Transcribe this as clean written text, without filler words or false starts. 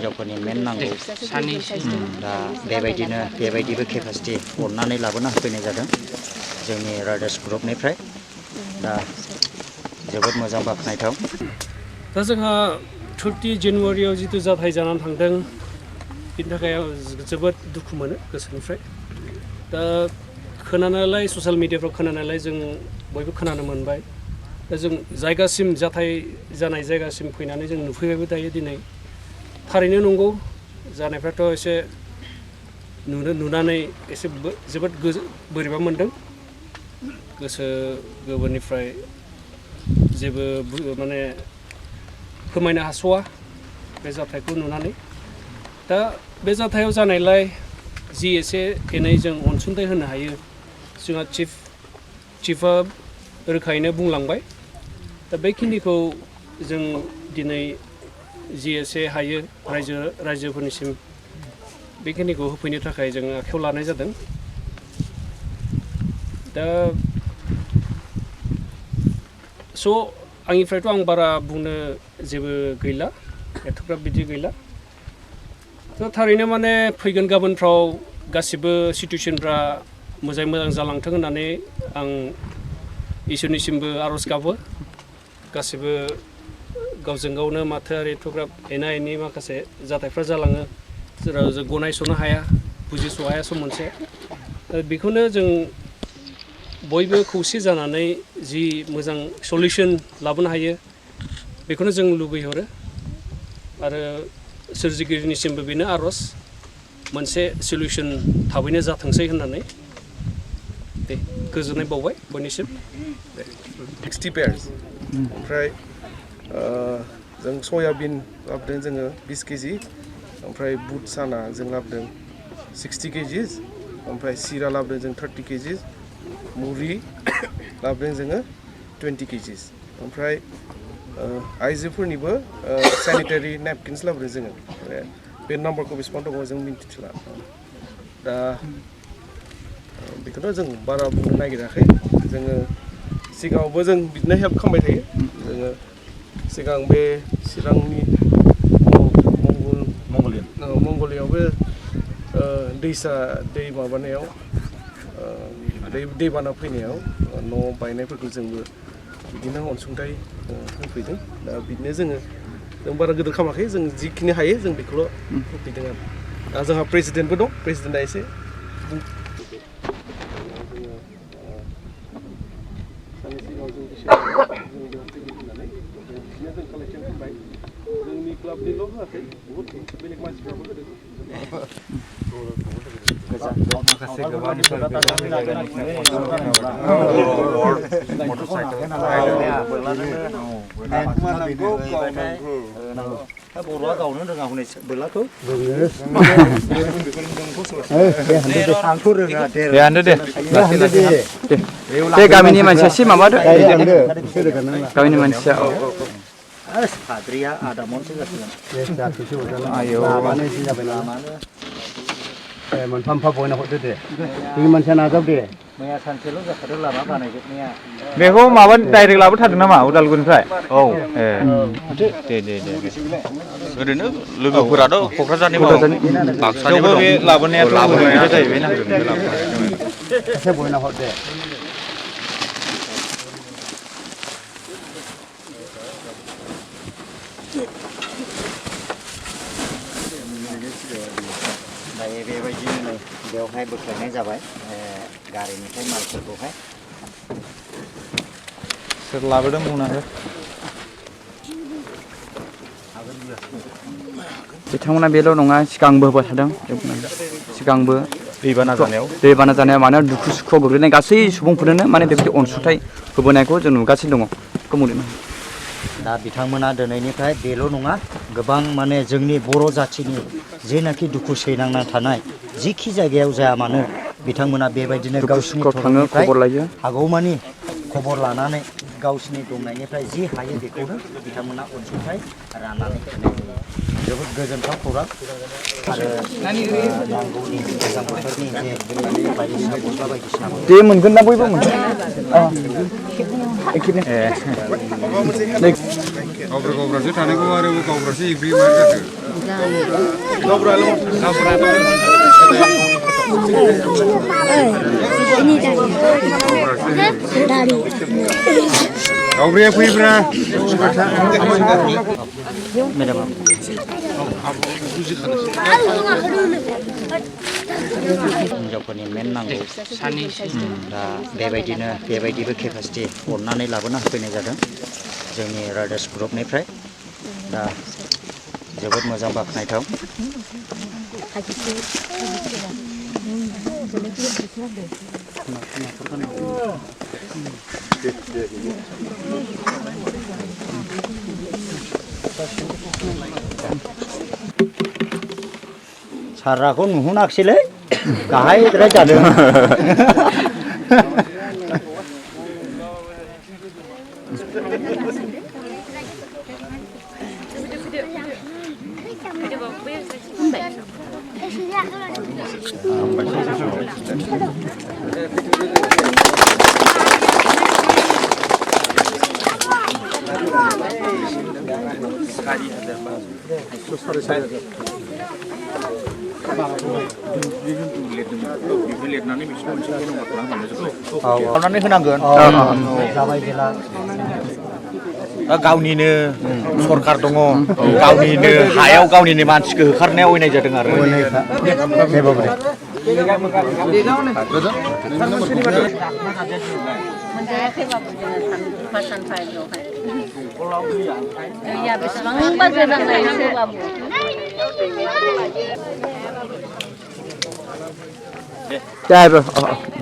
हिन्जावफोरनि मेन नांगौ दा बेबायदिबो केपासिटि हरनानै लाबोना होफैनाय जादों जोंनि राइडार्स ग्रुपनिफ्राय दा जोबोद मोजां बाख्नायथाव दा जोंहा 30 जानुवारियाव जितु जाथाय जानानै थांदों बिनि थाखाय जोबोद दुखु मोनो गोसोनिफ्राय दा खोनानायलाय ससियेल मिडियाफ्राव खोनानायलाय जों बयबो खोनानो मोनबाय दा जों जायगासिम जाथाय जानाय जायगासिम फैनानै जों नुफैबायबो दायो दिनै थारैनो नंगौ जानायफ्राथ' एसे नुनानै एसे जोबोद बोरैबा मोनदों गोसो गोरबोनिफ्राय जेबो माने फोरमायनो हास'वा बे जाथायखौ नुनानै दा बे जाथायाव जानायलाय जि एसे एनै जों अनसुंथाइ होनो हायो जोंहा चिफआ रोखायैनो बुंलांबाय दा बेखिनिखौ जों दिनै जि एसे हायो रायजोफोरनिसिम बेखिनिखौ होफैनो थाखाय जों आखायाव लानाय जादों दा स' आंनिफ्रायथ' आं बारा बुंनो जेबो गैला एथ'ग्राब बिदि गैला थ' थारैनो माने फैगोन गाबोनफ्राव गासिबो सिटुएसनफ्रा मोजाङै मोजां जालांथों होननानै आं इसोरनिसिमबो आर'ज गाबो गासिबो गावजों गावनो माथो आरो एथ'ग्राब एना एनि माखासे जाथायफ्रा जालाङो जेराव जों गनायस'नो हाया बुजिस' हाया सम मोनसे बेखौनो जों बयबो खौसे जानानै जि मोजां सलिउसन लाबोनो हायो बेखौनो जों लुबैहरो आरो सोरजिगिरिनिसिमबो बेनो आर'ज मोनसे सलिउसन थाबैनो जाथोंसै होननानै दे गोजोननाय बावबाय बयनिसिम 60 पेयार्स ओमफ्राय जों सयाबिन लाबोदों जोङो 20 केजि ओमफ्राय बुट साना जों लाबोदों 60 केजिस ओमफ्राय सिरा लाबोदों जों 30 केजिस मुरि लाबोदों जोङो 20 केजिस ओमफ्राय आइजोफोरनिबो सेनिटारि नेपकिन्स लाबोदों जोङो बे नाम्बारखौ बेसेबां दङ जों मिन्थिला दा बेखौनो जों बारा बुंनो नागिराखै जोङो सिगाङावबो जों बिदिनो हेल्प खालामबाय थायो जोङो सिगां बे चिरांनि मंगलियावबो दै माबानायाव दैबाना फैनायाव न' बायनायफोरखौ जोंबो बिदिनो अनसुंथाइ होफैदों दा बिदिनो जों बारा गिदिर खालामाखै जों जिखिनि हायो जों बेखौल' होफैदों आरो जोंहा प्रेसिडेन्टबो दं प्रेसिडेन्टआ एसे जोंनि क्लाबनिल' होआखै बहुद बेलेग मानसिफ्राबो होदों माखासे गोबां बर'आ गावनो रोङा हनै बोलाखौ दे गामिनि मानसिया एसे माबादो गामिनि मानसिया साद्रिया आदा मनसो जासिगोन आयौ मोनफा मोनफा बयना हरदो दे जोंनि मानसिया नाजाव दे मैया सानसेल' जाखादों लामा बानायजोबनाया बेखौ माबा डाइरेक्ट लाबोथारदों नामा उदालगुरिनिफ्राय औ ए दे ओरैनो लोगोफोराथ' क'क्राझारनि बाक्सानिबो बे लाबोनायाथ' जाहैबाय ना एसे बयना हर दे दायो बेबायदिनो नै बेवहाय बोख्लायनाय जाबाय गारिनिफ्राय मालफोरखौहाय सोर लाबोदों बुंना हो बिथांमोना बेल' नङा सिगांबो होबाय थादों सिगांबो दैबाना जानायाव माने दुखु सुखुआव गोग्लैनाय गासै सुबुंफोरनो माने बेबायदि अनसुंथाइ होबोनायखौ जों नुगासिनो दङ बेखौ बुंदों दा बिथांमोना दिनैनिफ्राय बेल' नङा गोबां माने जोंनि बर' जाथिनि जेनाखि दुखु सैनांना थानाय जिखि जायगायाव जाया मानो बिथांमोना बेबायदिनो गावसिनि थरनिफ्राय हागौमानि खबर लानानै गावसिनि दंनायनिफ्राय जि हायो बेखौनो बिथांमोना अनसुंथाइ राननानै होनाय जायो जोबोद गोजोनथाव खौरां आरो नांगौनि गोजां बोथोरनि जे बायदिसिना गस्ला बायदिसिना दे मोनगोन ना बयबो मोनगोन गावब्रासो थानायखौ आरो गावब्रासो एग्रि मा जाखो Gabriel fैब्रा मेदाम हिन्जावफोरनि मेन नांगौ दा बेबायदिबो केपासिटि अननानै लाबोना होफैनाय जादों जोंनि राइडार्स ग्रुपनिफ्राय दा जोबोद मोजां बाख्नायथाव साराखौ नुहुनाखिसैलै गाहायद्राय जादों खालामनानै होनांगोन दा गावनिनो सरखार दङ गावनिनो हायाव गावनिनो मानसिखौ होखारनायाव अयनाय जादों आरो Dạ rồi.